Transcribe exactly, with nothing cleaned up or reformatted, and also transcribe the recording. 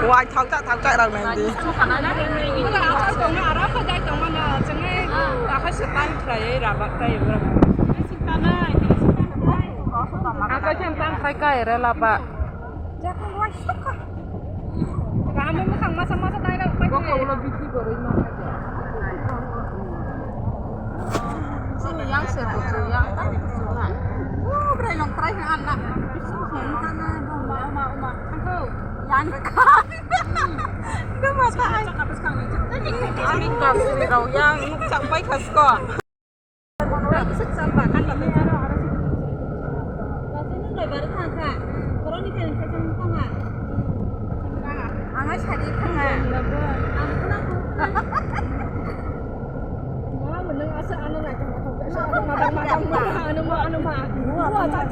Wai thokjak thokjak rok nang di. Wala akhai tongma, ara kho jai tongma no, chwngai akhai se tan khwlai rabak tai bro. Akhai khe tan khwlai kai re laba. Jakon wai sukha. Kami mukhang masa masa tai rok pai. Bokha ulo biti boroi ma. Chini yang se bo chu yang ta chu na. Wo brai long trai na na. Bising se ni ta na bo ma ma ma. Thang ko. Yang ka. Ga ma ta ai. Ani ka sini rau yang nuk chak pai khas ko. Bai kisa chal ba kan ba. Ga sini doi bar thang kha. Koroni khe ni khe thang kha. Ang ai sadi thang kha. Ang kuna. Wah, menang asa anu ngai tengah tengah. Asa anu madang madang mana anu ma anu ma. Wah,